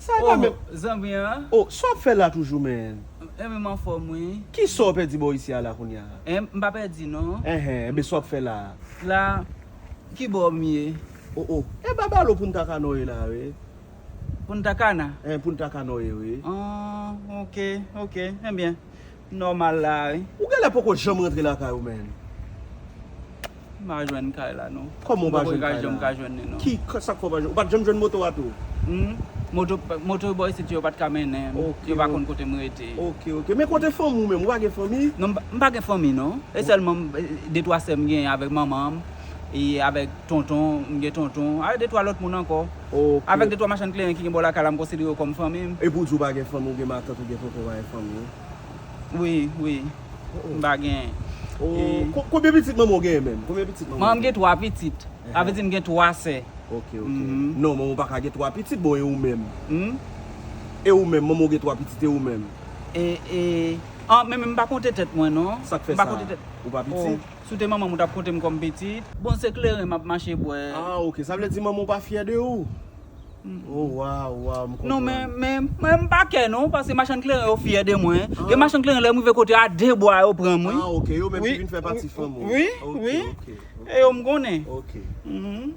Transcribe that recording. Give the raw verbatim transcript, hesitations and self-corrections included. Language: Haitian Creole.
Sa e pa menm. Zanmi an. Oh, sa w ap fè la toujou, men? Enben, m anfòm, wi. Kisa w pèdi bò isi a la kounye a? M pa pèdi, non. Enhen, enben sa w ap fè la? La, ki bò m ye? Oh, oh. E ba balo Punta Cana w ye la, wi. Punta Cana? Eh, Punta Cana w ye, wi. Ah, ok, ok. Enben, nòmal la, wi. Ou genlè poko janm rantre lakay ou, men? M pa jwenn kay la, non. Kòman w pa jwenn kay la? M pa jwenn li, non. Ki, sa k fè w pa jwenn? Ou pa t janm jwenn moto a tou? Hmm? Moto, moto bò isit yo pa t ka mennen m. Yo pa konn kote m rete. Ok, ok. Men kote fanmi w menm? Ou pa gen fanmi? Non, m pa- m pa gen fanmi, non. E sèlman m- de twa sè m gen avèk manman m. E avèk tonton, m gen tonton. Avèk de twa lòt moun ankò. Ok. Avèk de twa machann kleren ki gen bò lakay la, m konsidere yo kòm fanmi m. E pou di w pa gen fanmi, ou gen matant, ou gen tonton, ou pa gen fanmi? Wi, wi. M pa gen. Oh, ko- konbyen pitit manman w genyen menm? Konbyen pitit manman w Manman m gen twa pitit. Sa vle di m gen twa sè. Ok, ok. Non, manman w pa ka gen twa pitit, bon, e ou menm? Hmm? E ou menm, manman w gen twa pitit, e ou menm? E, e, an, men, men m pa konte tèt mwen, non. Sa k fè M pa sa? Konte tèt. Ou pa piti? Si w te manman m, ou t ap konte m kòm pitit. Bon, se kleren m ap mache bwè. Ah, ok. Sa vle di manman w pa fyè de ou? Oh, waw, waw, m konprann. Non, men, men, men m pa kè, non, paske machann kleren yo fyè de mwen. Gen machann kleren, lè m rive kote a, de bwa yo pran m, wi. Ah, ok. Yo menm ki vin fè pati fanmi w. Wi, Ok, wi. Ok, ok. E yo m konnen. Ok. Mhm.